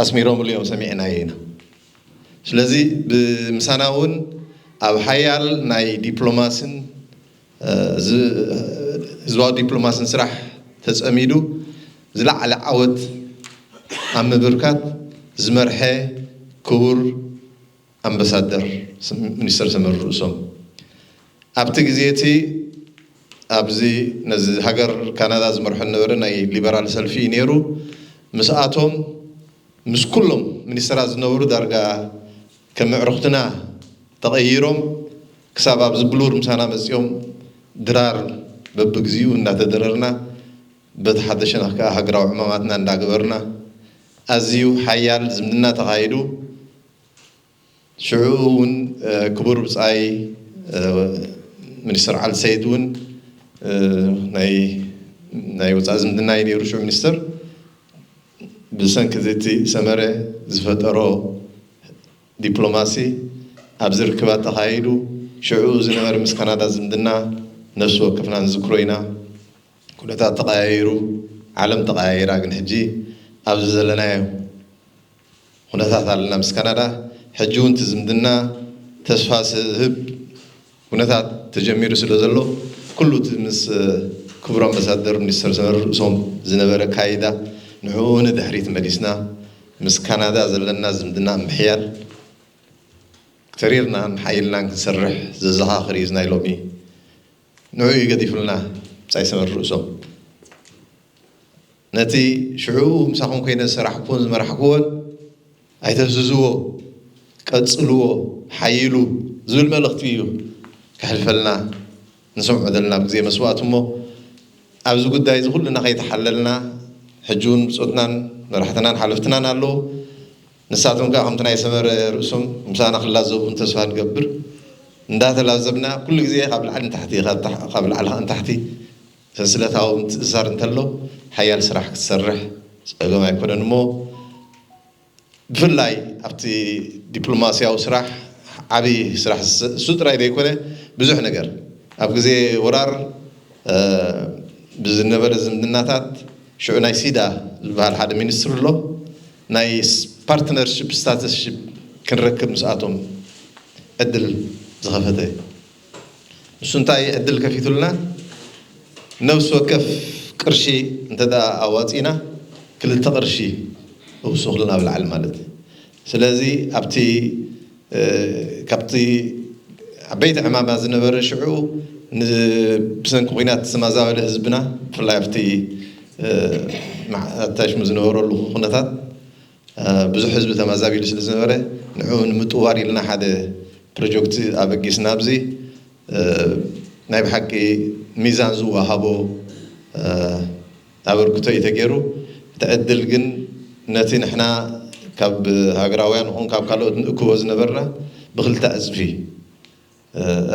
ኣስሚሮምሉ እዮም፣ ሰሚዕናዮ ኢና። ስለዚ ብምሳና እውን ኣብ ሓያል ናይ ዲፕሎማስን ህዝባዊ ዲፕሎማስን ስራሕ ተጸሚዱ ዝለዓለ ዓወት ኣብ ምብርካት ዝመርሐ ክቡር ኣምባሳደር ሚኒስተር ሰመር ርእሶም፣ ኣብቲ ግዜ እቲ ኣብዚ ነዚ ሃገር ካናዳ ዝመርሖ ዝነበረ ናይ ሊበራል ሰልፊ እዩ ነይሩ። ምስኣቶም ምስ ኩሎም ሚኒስተራት ዝነበሩ ዳርጋ ከም ኣዕሩኽትና ተቐይሮም ክሳብ ኣብዚ ብሉር ምሳና መጺኦም ድራር በብግዚኡ እናተደረርና በቲ ሓደ ሸነኽ ከኣ ሃገራዊ ዕማማትና እንዳገበርና ኣዝዩ ሓያል ዝምድና ተኻይዱ። ሽዑ እውን ክቡር ብጻይ ሚኒስትር ዓሊ ሰይድ እውን ናይ ወፃኢ ዝምድና እዩ ነይሩ ሽዑ ሚኒስትር። ብሰንኪ እቲ ሰመረ ዝፈጠሮ ዲፕሎማሲ ኣብዚ ርክባት ተኻይዱ። ሽዑ ዝነበረ ምስ ካናዳ ዝምድና ነፍሲ ወከፍና ንዝክሮ ኢና። ኩነታት ተቐያይሩ፣ ዓለም ተቐያይራ፣ ግን ሕጂ ኣብዚ ዘለናዮ ኩነታት ኣለና ምስ ካናዳ። ሕጂ እውን እቲ ዝምድና ተስፋ ዝህብ ኩነታት ተጀሚሩ ስለ ዘሎ፣ ኩሉ እቲ ምስ ክቡር ኣምባሳደር ሚኒስተር ሰመረ ርእሶም ዝነበረ ካይዳ ንዕኡ ንድሕሪት መሊስና ምስ ካናዳ ዘለና ዝምድና ምሕያል ተሪርናን ሓይልናን ክንሰርሕ ዘዘኻኽር እዩ እዚ ናይ ሎሚ። ንዕኡ እዩ ገዲፉልና ብጻይ ሰመረ ርእሶም። ነቲ ሽዑ ምሳኹም ኮይነ ዝሰራሕኩዎን ዝመራሕኩዎን ኣይተህዝዝዎ፣ ቀጽልዎ፣ ሓይሉ ዝብል መልእኽቲ እዩ ከሕልፈልና ንሰምዖ ዘለና ኣብ ግዜ መስዋእቲ። እሞ ኣብዚ ጉዳይ እዚ ኩልና ከይተሓለልና ሕጂ እውን ብጾትናን መራሕትናን ሓለፍትናን ኣለዉ። ንሳቶም ከኣ ከምቲ ናይ ሰመረ ርእሶም ምሳና ክላዘቡ እውን ተስፋ ንገብር። እንዳተላዘብና ኩሉ ግዜ ካብ ላዕሊ ንታሕቲ፣ ካብ ላዕሊ ከኣ ንታሕቲ ሰንሰለታዊ ምትእስሳር እንተሎ ሓያል ስራሕ ክትሰርሕ ጸገም ኣይኮነን። እሞ ብፍላይ ኣብቲ ዲፕሎማስያዊ ስራሕ ዓብዪ ስራሕ፣ እሱ ጥራይ ዘይኮነ ብዙሕ ነገር ኣብ ግዜ ወራር ብዝነበረ ዝምድናታት ሽዑ ናይ ሲዳ ዝበሃል ሓደ ሚኒስትሪ ኣሎ፣ ናይ ፓርትነርሽፕ ስታተስሽፕ ክንረክብ ምስኣቶም ዕድል ዝኸፈተ። ንሱ እንታይ ዕድል ከፊቱልና? ነፍሲ ወከፍ ቅርሺ እንተ ኣዋፂና ክልተ ቅርሺ እውስኹልና ብላዕሊ ማለት እዩ። ስለዚ ኣብቲ ካብቲ ዓበይቲ ዕማማ ዝነበረ ሽዑ ብሰንኪ ኩናት ዝተማዛበለ ህዝብና ብፍላይ ኣብቲ ኣታሽሙ ዝነበረሉ ኩነታት ብዙሕ ህዝቢ ተማዛቢሉ ስለ ዝነበረ ንዕኡ ንምጥዋር ኢልና ሓደ ፕሮጀክት ኣበጊስና ኣብዚ ናይ ብሓቂ ሚዛን ዝወሃቦ ኣበርክቶ እዩ ተገይሩ። እቲ ዕድል ግን ነቲ ንሕና ካብ ሃገራውያን ይኹን ካብ ካልኦት ንእክቦ ዝነበርና ብክልተ ዕፅፊ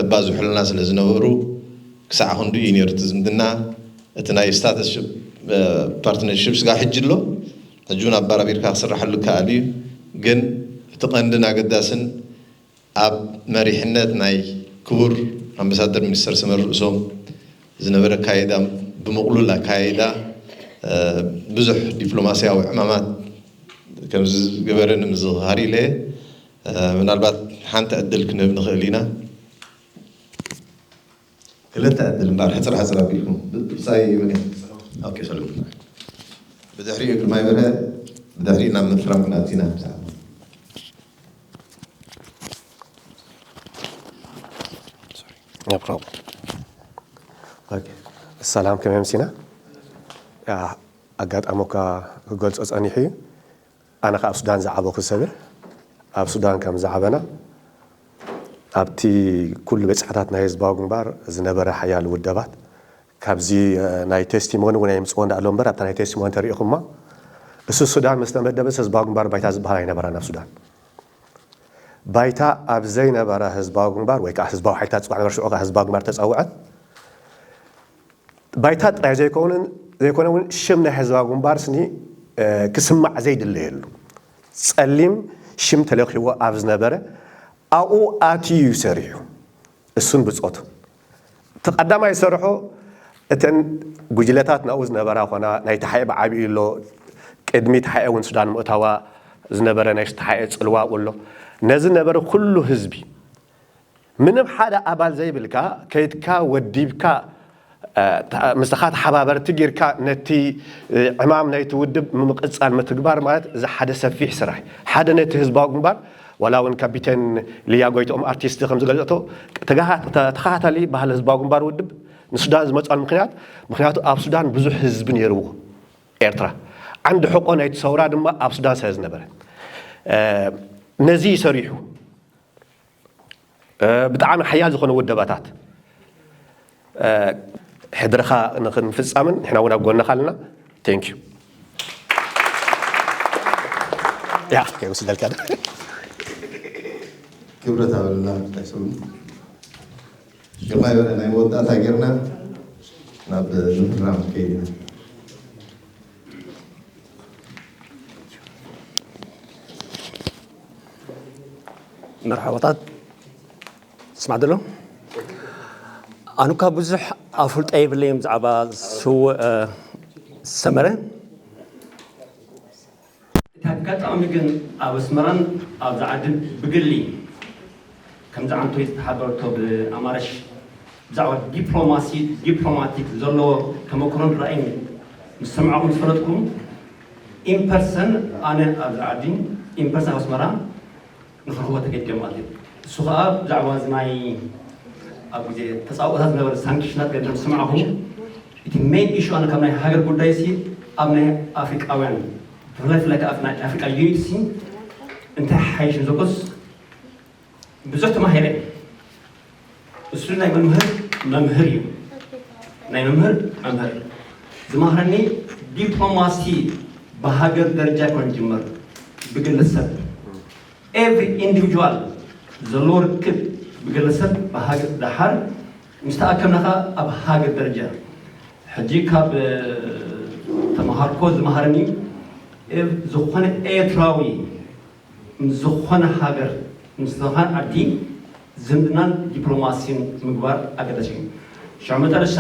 ኣባዝሑልና ስለ ዝነበሩ ክሳዕ ክንዱ እዩ ነይሩ እቲ ዝምድና። እቲ ናይ ስታተስሽፕ ፓርትነርሽፕ ስጋ ሕጂ ኣሎ። ሕጂ እውን ኣባራቢርካ ክስራሓሉ ይከኣል እዩ። ግን እቲ ቀንድን ኣገዳስን ኣብ መሪሕነት ናይ ክቡር ኣምባሳደር ሚኒስተር ሰመር ርእሶም ዝነበረ ኣካይዳ፣ ብምቕሉል ኣካይዳ ብዙሕ ዲፕሎማስያዊ ዕማማት ከም ዝገበረ ንምዝኽኻር ኢለ። ምናልባት ሓንቲ ዕድል ክንህብ ንኽእል ኢና። ክልተ ዕድል እምበኣር፣ ሕፅር ሕፅር ኣቢልኩም። ብፃይ መን እያ? ኦኬ፣ ሰለሙን። ብድሕሪኡ ግርማይ በርሀ፣ ብድሕሪኡ ናብ ምፍራም ናቲና። ሰላም፣ ከመይ ኣምሲና? ኣጋጣሚ እኳ ክገልፆ ፀኒሑ እዩ። ኣነ ከ ኣብ ሱዳን ዝዓበኹ ሰብ እየ። ኣብ ሱዳን ከም ዝዓበና ኣብቲ ኩሉ በፅሕታት ናይ ህዝባዊ ግንባር ዝነበረ ሓያል ውደባት ካብዚ ናይ ቴስቲሞኒ እውን ኣይምፅዎ እንዳኣሎ እምበር ኣብታ ናይ ቴስቲሞኒ ተሪኢኹማ እሱ ሱዳን ምስ ተመደበስ ህዝባዊ ግንባር ባይታ ዝበሃል ኣይነበራን ኣብ ሱዳን። ባይታ ኣብ ዘይነበረ ህዝባዊ ግንባር ወይ ከዓ ህዝባዊ ሓይልታት ፅዋዕ ነበር ሽዑ ከዓ ህዝባዊ ግንባር ተፀውዐት ባይታ ጥራይ ዘይኮነ ዘይኮነ እውን ሽም ናይ ህዝባዊ ግንባር ስኒ ክስማዕ ዘይድለየሉ ፀሊም ሽም ተለኪዎ ኣብ ዝነበረ ኣብኡ ኣትዩ እዩ ሰሪሑ። እሱን ብፆቱ እቲ ቀዳማይ ዝሰርሖ እተን ጉጅለታት ናብኡ ዝነበራ ኮና ናይ ተሓኤ ብዓብዩ ኣሎ ቅድሚ ተሓኤ እውን ሱዳን ምእታዋ ዝነበረ ናይ ተሓኤ ፅልዋ ኣሎ ነዚ ነበረ ኩሉ ህዝቢ ምንም ሓደ ኣባል ዘይብልካ ከይድካ ወዲብካ ምስኻ ተሓባበርቲ ጌርካ ነቲ ዕማም ናይቲ ውድብ ምምቕፃል ምትግባር ማለት እዚ ሓደ ሰፊሕ ስራሕ ሓደ ነቲ ህዝባዊ ግንባር ዋላ እውን ካፒቴን ልያ ጎይትኦም ኣርቲስት ከም ዝገለፀቶ ተኸታታሊ ባህሊ ህዝባዊ ግንባር ውድብ ንሱዳን ዝመፅኣሉ ምክንያት ምክንያቱ ኣብ ሱዳን ብዙሕ ህዝቢ ነይርዎ ኤርትራ ዓንዲ ሕቆ ናይቲ ሰውራ ድማ ኣብ ሱዳን ስለ ዝነበረ ነዚ ሰሪሑ ብጣዕሚ ሓያል ዝኾነ ውደባታት ሕድርኻ ንክንፍፃምን ንሕና እውን ኣብ ጎንኻ ኣለና። Thank you። ያ ከይወስደልካ ክብረት ኣበልና። ግርማይ በለ ናይ መወዳእታ ጌርና ናብ ምፍራም ከይድና መርሓባታት ስማዕ ደሎ ኣኑካ ብዙሕ ኣፍልጦ የብለይም ብዛዕባ ስውእ ሰመረ እቲ ኣጋጣሚ ግን ኣብ ኣስመራን ኣብዚ ዓድን ብግሊ ከምዚ ዓንቶይ ዝተሓበረቶ ብኣማረሽ ብዛዕባ ዲፕሎማሲ ዲፕሎማቲክ ዘለዎ ተመክሮን ራእይን ምስ ሰምዓኹም ዝፈለጥኩም ኢምፐርሰን ኣነ ኣብዚ ዓዲ ኢምፐርሰን ኣብ ኣስመራ ንኽረኽቦ ተገዲደ ማለት እዩ። እሱ ከዓ ብዛዕባ እዚ ናይ ኣብ ግዜ ተፃውኦታት ዝነበረ ሳንክሽናት ገለ ምስ ሰማዕኹም እቲ ሜን ኢሹ ኣነ ካብ ናይ ሃገር ጉዳይ ሲ ኣብ ናይ ኣፍሪቃውያን ብፍላይ ፍላይ ከዓ ናይ ኣፍሪቃ ዩኒት ሲ እንታይ ሓይሽ ንዘኮስ ብዙሕ ተማሂረ እሱ ናይ መምህር መምህር እዩ ናይ መምህር መምህር ዝማህረኒ ዲፕሎማሲ ብሃገር ደረጃ ይኮን ጅምር ብግለሰብ every individual ዘለዎ ርክብ ብግለሰብ ብሃገር ደሓር ምስ ተኣከብና ከዓ ኣብ ሃገር ደረጃ ሕጂ ካብ ተምሃርኮ ዝመሃረኒ ዝኾነ ኤርትራዊ ምስ ዝኾነ ሃገር ምስ ዝኾነ ዓዲ ዝምድናን ዲፕሎማሲን ምግባር ኣገዳሲ እዩ። ሽዑ መጠረሻ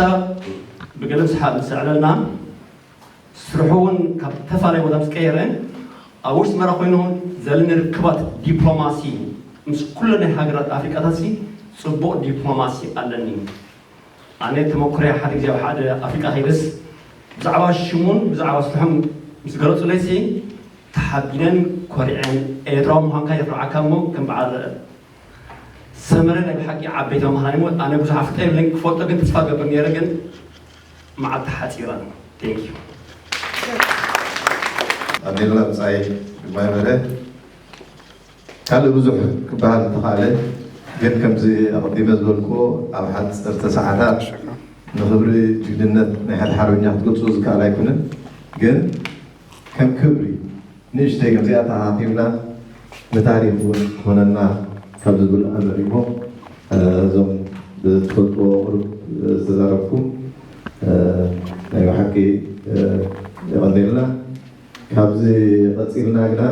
ብገለ ምስ ሓ- ምስ ኣዕለልና ስርሑ እውን ካብ ተፈላለየ ቦታ ምስ ቀየረ ኣብ ውሽጢ ኣስመራ ኮይኑ ዘለኒ ርክባት ዲፕሎማሲ ምስ ኩለን ናይ ሃገራት ኣፍሪቃታት ሲ ፅቡቕ ዲፕሎማሲ ኣለኒ። ኣነ ተመኩረይ ሓደ ግዜ ኣብ ሓደ ኣፍሪቃ ከይደስ ብዛዕባ ሽሙን ብዛዕባ ስርሑን ምስ ገለፁለይ ሲ ተሓቢነን ኮሪዐን ኤርትራዊ ምዃንካ የኩርዓካ እሞ ከም በዓል ሰመረ ናይ ብሓቂ ዓበይቲ መምሃራን እሞ ኣነ ብዙሕ ኣፍልጦ የብለይን ክፈልጦ ግን ተስፋ ገብር ነይረ ግን መዓልቲ ሓፂራ። Thank you። ኣዴልና ብፃይ ግርማይ በርሀ ካልእ ብዙሕ ክበሃል እንተኻእለ ግን ከምዚ ኣቐዲመ ዝበልክዎ ኣብ ሓፀርቲ ሰዓታት ንኽብሪ ጅግንነት ናይ ሓደ ሓርበኛ ክትገልፅዎ ዝከኣል ኣይኮነን። ግን ከም ክብሪ ንእሽተይ ከምዚኣ ተኣኻኺብና ንታሪኽ እውን ክኾነና ካብ ዝብል ኣመር እሞ እዞም ብትፈልጥዎ ቁሩብ ዝተዛረብኩም ናይ ብሓቂ የቐንየልና። ካብዚ ቀፂልና ግና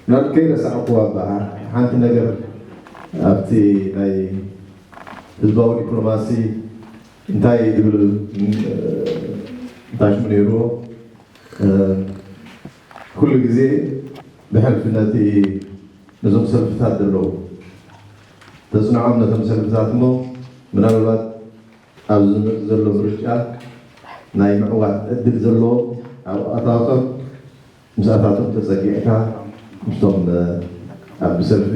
ምናልባት ከይረሳዕኩዋ እባ ሓንቲ ነገር ኣብቲ ናይ ህዝባዊ ዲፕሎማሲ እንታይ ዝብል እንታይ ሽሙ ነይርዎ ኩሉ ግዜ ብሕልፊ ነቲ ነዞም ሰልፍታት ዘለዉ ተፅንዖም ነቶም ሰልፍታት እሞ ምናልባት ኣብዚ ዝመፅእ ዘሎ ምርጫ ናይ ምዕዋት ዕድል ዘለዎ ኣብኣታቶም ምስ ኣታቶም ተፀጊዕካ ምስቶም ኣብ ብሰልፊ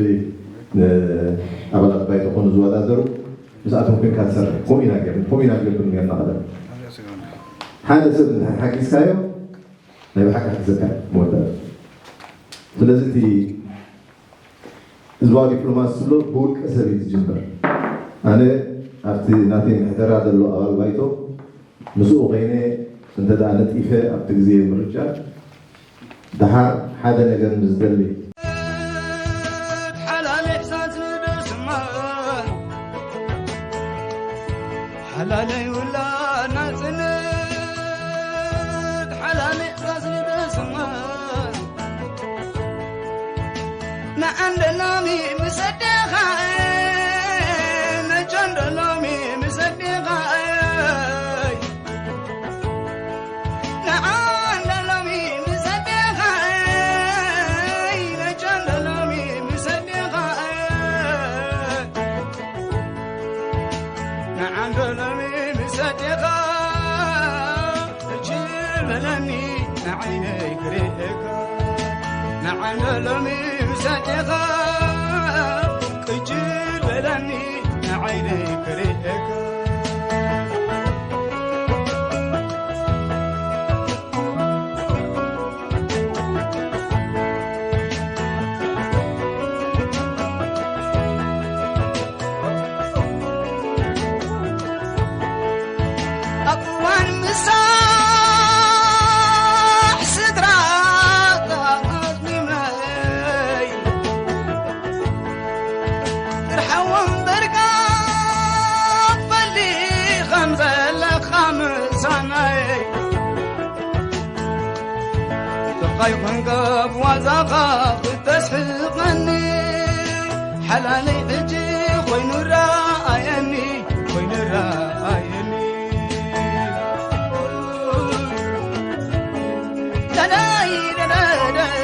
ኣባላት ባይቶ ኮኑ ዝወዳደሩ ምስኣቶም ኮንካ ትሰርሕ። ከምኡ ኢና ገርና ከምኡ ኢና ገርና ገርና ቀደም ሓደ ሰብ ሓጊዝካዮ ናይ ብሓቂ ሓግዘካ መወዳእታ። ስለዚ እቲ ህዝባዊ ዲፕሎማሲ ዝብሎ ብውልቀ ሰብ እዩ ዝጅምር። ኣነ ኣብቲ ናተይ ምሕደራ ዘሎ ኣባል ባይቶ ምስኡ ኮይነ እንተ ደኣ ነጢፈ ኣብቲ ግዜ ምርጫ ደሓር ሓደ ነገር ምስ ዝደሊ ሓላለይ ውላ ናጽነት ሓላለይ ሳስኒ ደስማ ንዓንደሎሚ ምስ ኣዴኻ ነጆንደሎሚ ምስ ኣዴኻ ንዓንደሎሚ ምስ ኣዴኻ ነጆንደሎሚ ምስ ኣዴኻ ንዓንደሎሚ ምስ ኣዴኻ ቅጅል በለኒ ንዓይነይ ክርእየካ ንዓንደሎሚ ምስ ኣዴኻ ቅጅል በለኒ ንዓይነይ ክርእየካ ኣብ እዋን ምሳሕ ስድራ ኣዝሚመይ ጥርሓ ወንበርካ ፈሊ ከም ዘለኻ ምሳናይ ጥቓይ ኮንካ ብዋዛኻ ክተስሕቐኒ ሓላለይ ሕጂ ኮይኑ ረኣየኒ ኮይኑ ረኣየኒ ደደይ ደደደይ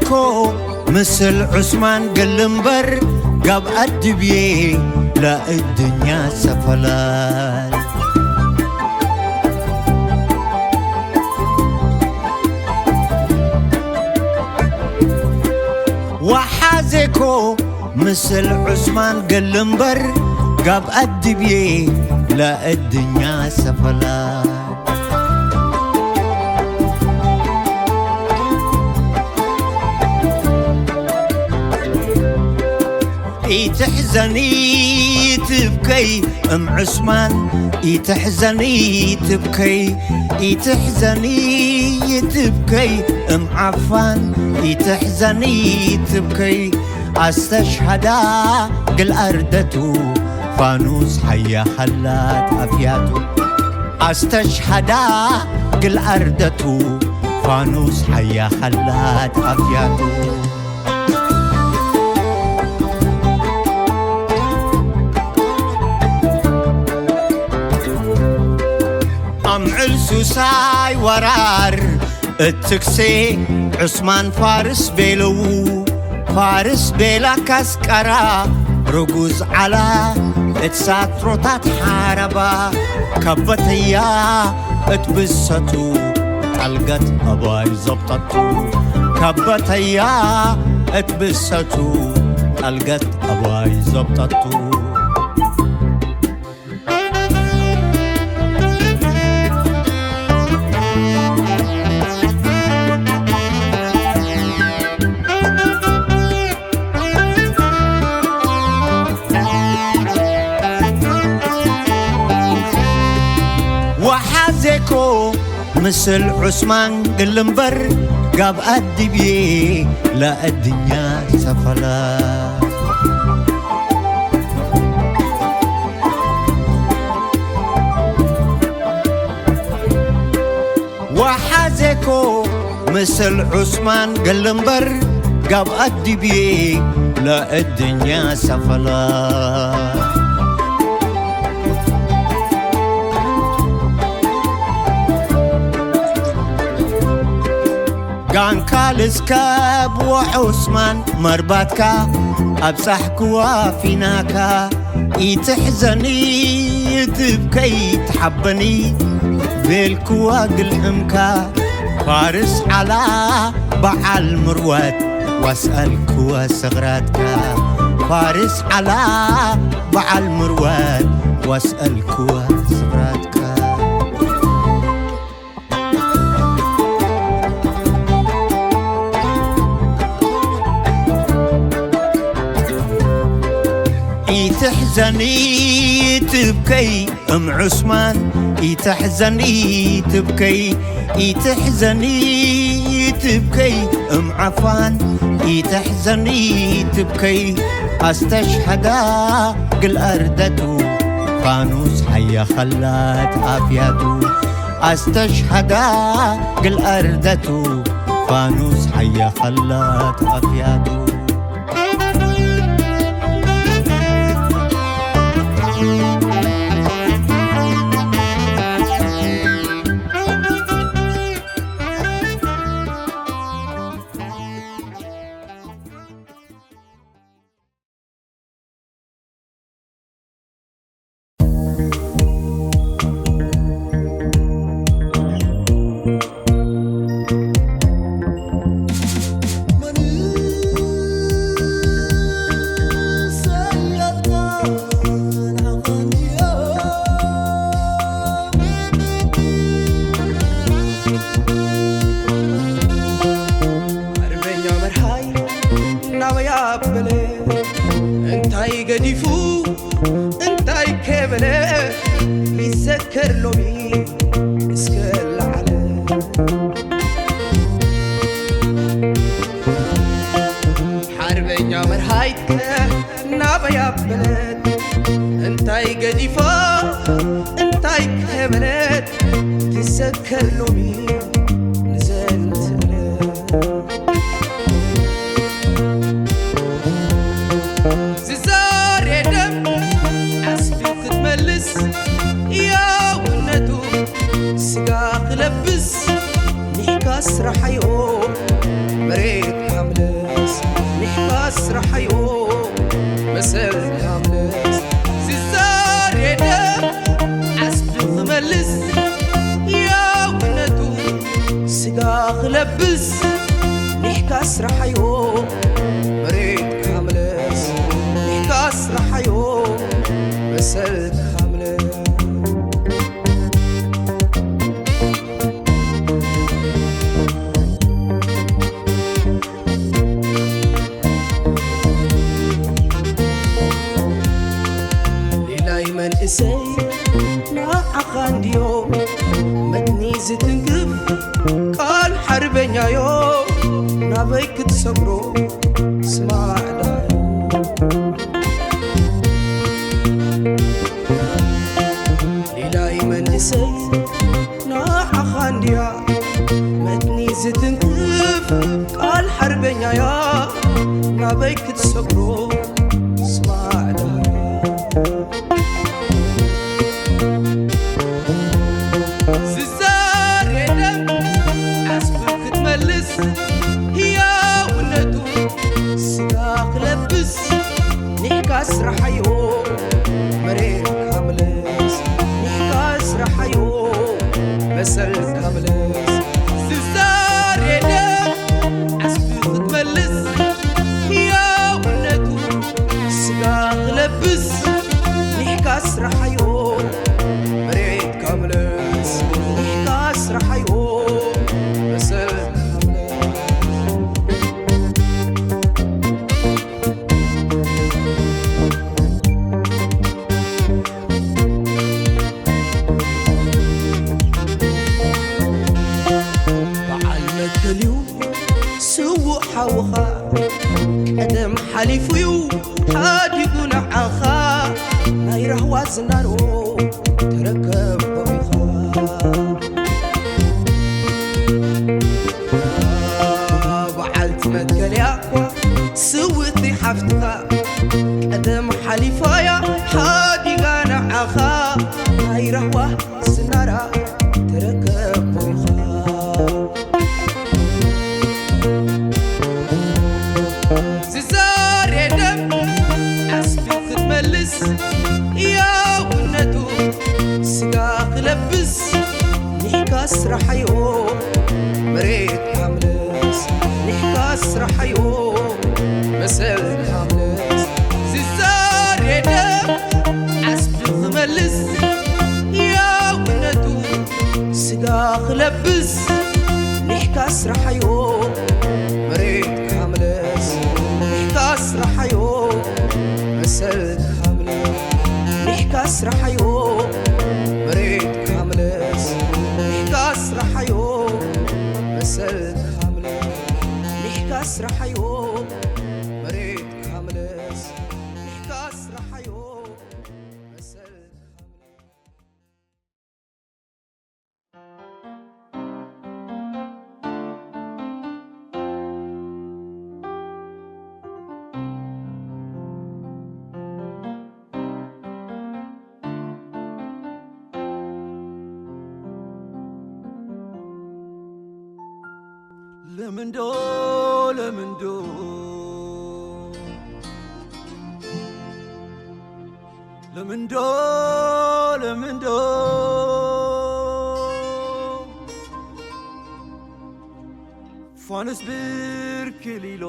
وحازكو مثل عثمان قلنبر، قاب أدبيه لا الدنيا سفلال. وحازكو مثل عثمان قلنبر، قاب أدبيه لا الدنيا سفلال. إتحزني تبكي أم عثمان، إتحزني تبكي، إتحزني تبكي أم عفان، إتحزني تبكي. أستشهدا قل أردتو فانوس حيا خلات أفياتو. أستشهدا قل أردتو فانوس حيا خلات أفياتو. أم علسو ساي ورار التكسي عثمان فارس بيلو، فارس بيلا كاسكارا رجوز على اتساتروتات حاربا. كبتيا اتبسطو طلقت أباي زبطتو. كبتيا اتبسطو طلقت أباي زبطتو. وحازكو مثل عثمان قلنبر، قاب أدبيه لا الدنيا سفلا. وحازكو مثل عثمان قلنبر، قاب أدبيه لا الدنيا سفلا. ጋንካ ልስከብ ወዑስማን መርባትካ ኣብጻሕክዋ ፊናካ። ኢትሕዘኒ ትብከይ ትሓበኒ ቤልክዋ ግልዕምካ። ፋርስ ዓላ በዓል ምርወት ዋስኣልክዋ ሰግራትካ። ፋርስ ዓላ በዓል ምርወት ዋስኣልክዋ ሰግራትካ። ኢትሕዘኒ ትብከይ እም ዑስማን፣ ኢትሕዘኒ ትብከይ፣ ኢትሕዘኒ ትብከይ እም ዓፋን፣ ኢትሕዘኒ ትብከይ ኣስተሽሃዳ ግል ኣርደቱ ፋኑስ ሓያ ኸላት ኣፍያቱ። ኣስተሽሃዳ ግል ኣርደቱ ፋኑስ ሓያ ኸላት ኣፍያቱ። ሓርበኛ መርሃይ ናበይ ኣበለ እንታይ ገዲፉ እንታይ ከበለ ይዘከር ሎሚ እስከ ለዓለ። ሓርበኛ መርሃይትከ ናበይ ኣበለት እንታይ ገዲፋ እንታይ ከበለት ትዘከር ሎሚ ንዘንትለ። ዝዛሬ ደም ዓስቢ ክትመልስ ያውነቱ ስጋ ክለብስ ኒሕካ ስራሓዮ መሬት ሓምለ። ክለብስ ኒሕካ ስራሓዮ መሬት ካምለስ ኒሕካ ስራሓዮ መሰል ካምለስ ሌላይ መንእሰይ ንዓኻ እንድዮ መትኒ ዝትንክፍ ቃል ሓርበኛዮ ናበይ ክትሰግሮ ስማዕ ዳዮ ሌላይ መንእሰይ ንዓኻ እንድያ መትኒ ዝትንክፍ ቃል ሓርበኛያ ናበይ ክትሰግሮ ስማዕ ዳያ ዝዛሬ ደም ዓስቢ ክትመልስ ህያውነቱ ስጋ ክለብስ ኒሕካ ስራሓዮ መሬት ካምለስ ኒሕካ ስራሓዮ መሰል ካምለስ ዝዛሬ ደም ዓስቢ ክትመልስ ህያውነቱ ስጋ ክለብስ ኒሕካ ስራሓዮ መሬት ካምለስ ኒሕካ ስራሓዮ መሰል ካምለስ በዓል መትከልዩ ስዉእ ሓውኻ ቀደም ሓሊፉዩ ሓዲጉ ንዓኻ ናይ ራህዋ ዝናሮ ተረከቦ ኢኻ በዓልቲ መትከልያ ስውእቲ ሓፍትኻ ቀደም ሓሊፋያ ሓዲጋ ንዓኻ ናይ ራህዋ ስናራ ተረከቦ ኢኻ ዝዛሬ ደም ዓስቢ ክትመልስ ያውነቱ ስጋ ክለብስ ኒሕካ ስራሓዮ መሬት ካምለስ ኒሕካ ስራሓዮ መሰል ካምለስ ዝዛሬ ደም ዓስቢ ክመልስ ያውነቱ ስጋ ክለብስ ኒሕካ ስራሓዮ መሬት ካምለስ ኒሕካ ስራሓዮ መሰል ካምለስ ኒሕካ ስራሓዮ መሬት ካምለስ ኒሕካ ስራሓዮ መሰል ካምለስ ኒሕካ ስራሓዮ መሬት ካምለስ ኒሕካ ስራሓዮ መሰል ለምንዶ ለምንዶ ለምንዶ ለምንዶ ፋኑስ ብርክሊሎ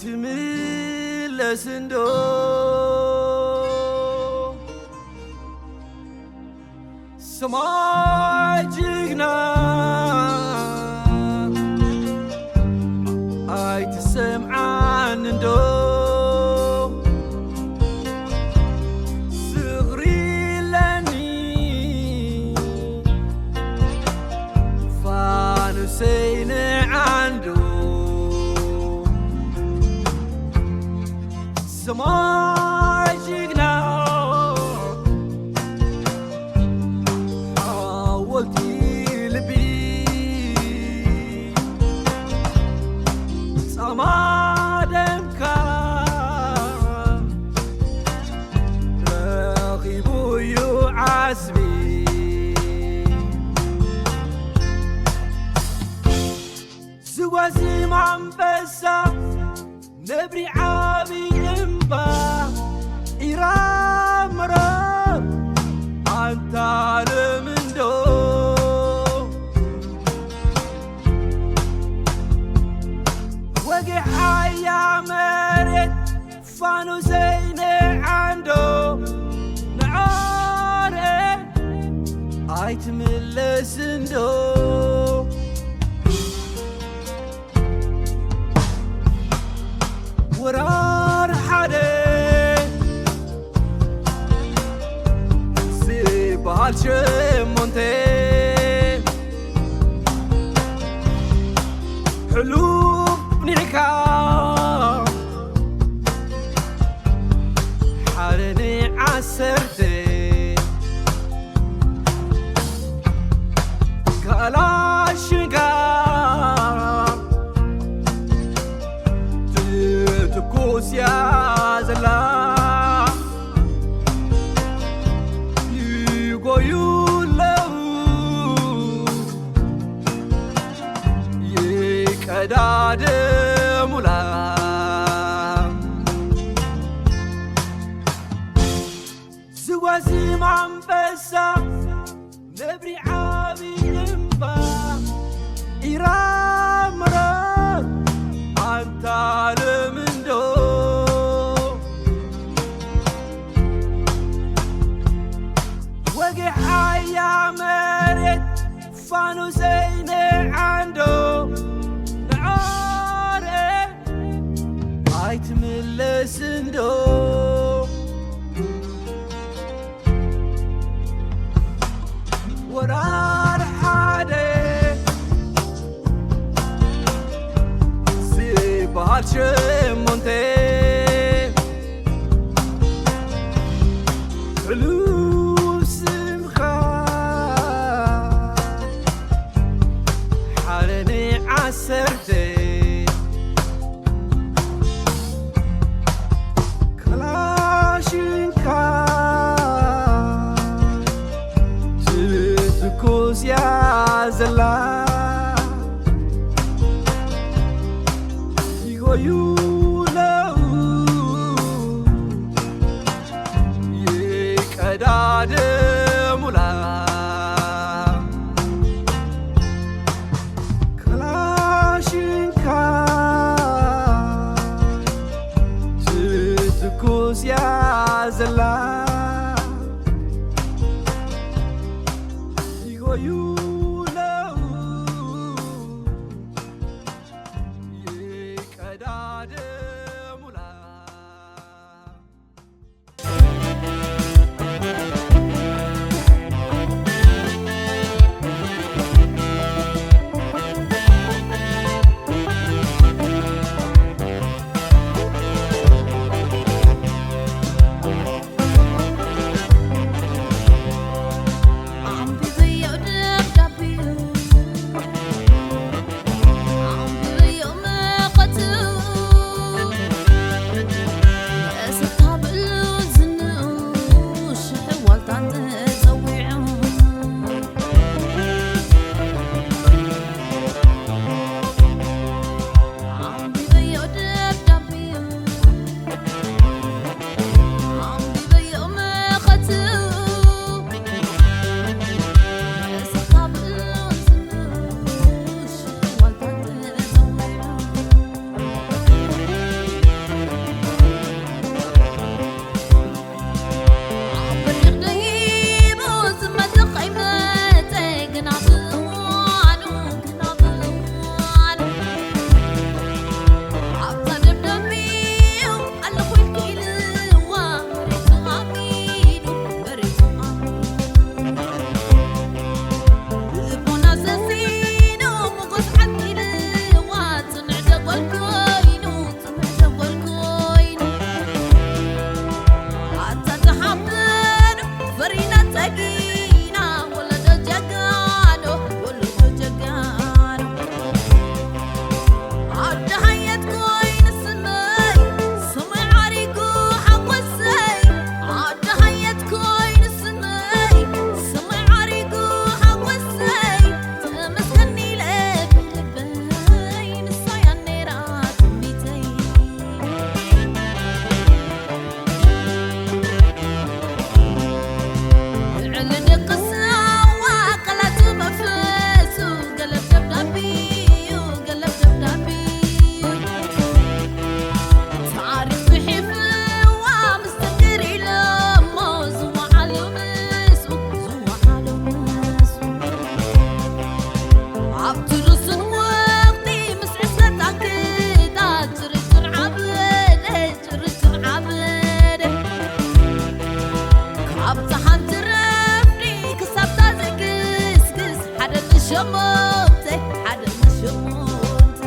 ኣይትምለስ እንዶ ሰማይ ጅግና ኣይትሰምዓኒ እንዶ ስኽሪ ኣለኒ ፋኑሰይ ንዓንዶ ሰማይ ጅግና ሓወልቲ ልቢ ጻማ ደምካ ረኺቡ እዩ ዓስቢ ዝወዝም ኣንበሳ ነብሪ ዓቢ እምባ ዒራ መረብ ኣንታ ኣይትምለስ እንዶ ወራር ሓደ ዝበሃል ሸሞንተ ሕሉፍ ኒዕካ ሓደ ንዓሰርተ ካላሽንካ ትትኩስ እያ ዘላ ይጎዩ ኣለዉ ይቀዳደሙላ ዝጓዝም ኣንበሳ ነብሪ ዓቢ እምባ ኢራምረ ኣንታ ለምንዶ ወግሓያ መሬት ፋኑሰይ ንዓንዶ ንዓረ ኣይትምለስ እንዶ ወራር ሓደ ዝበሃል ሸሞንተ ሕሉፍ ስምኻ ሓደ ንዓሰርተ ክላሽንካ ትትኩስ እያ ዘላ ይጎዩ ኣለዉ ይቀዳደሙላ ክላሽንካ ትትኩስ እያ ዘላ ይጎዩ ኣለዉ ይቀዳደሙላ ሸሞንተ ሓደ ምስ ሸሞንተ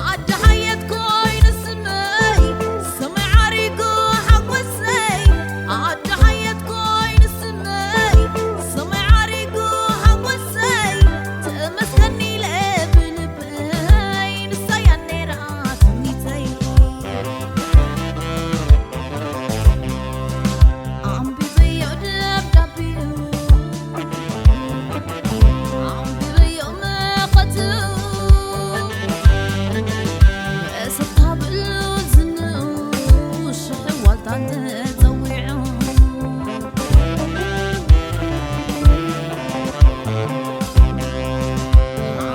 ኣደ ሓየት ኮይኑ ስመይ ሰማይ ዓሪጉ ሓጎሰይ ኣደ ሓየት ኮይኑ ስመይ ሰማይ ዓሪጉ ሓጎሰይ ተመስገን ኢለ ብልበይ ንሳያ ነይራ ትምኒተይ ኣንቢበዮ ደብዳቤኡ ኣንቢበዮ መኸትኡ መእሰር ታብሉ ዝንኡ ሽሕ ዋልታ እንተጸዊዑ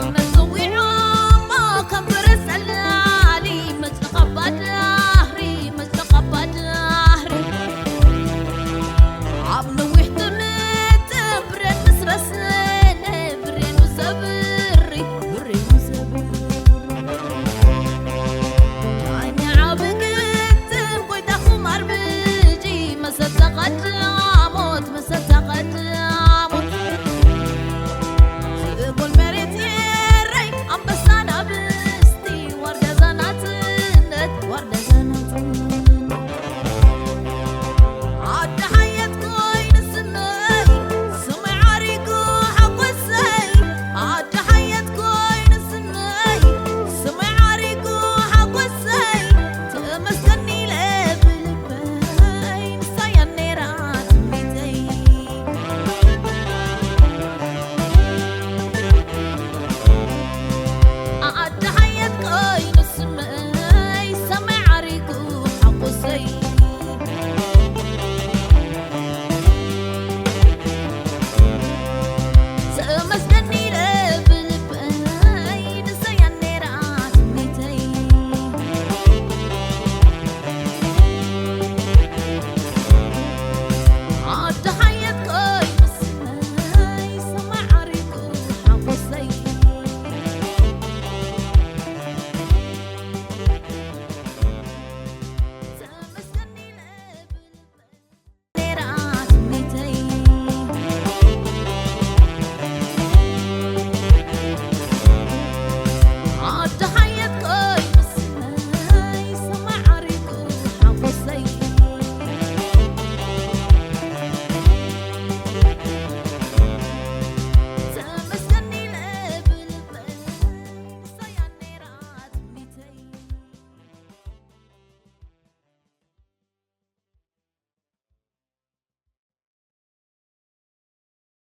ኣነ ጸዊዖሞ ከም ፈረስ ጸላሊ መጽለኻ ባዳህሪ መጽለኻ ባዳህሪ ኣብ ነዊሕ ጥምጥም ብሬን ምስ ረስነ ብሬኑ ዘብሪ ብሬኑ ዘብሪ ዳኛ ዓቢ ግጥም ጎይታኹም ኣርብጂ መሰል ተቐዳ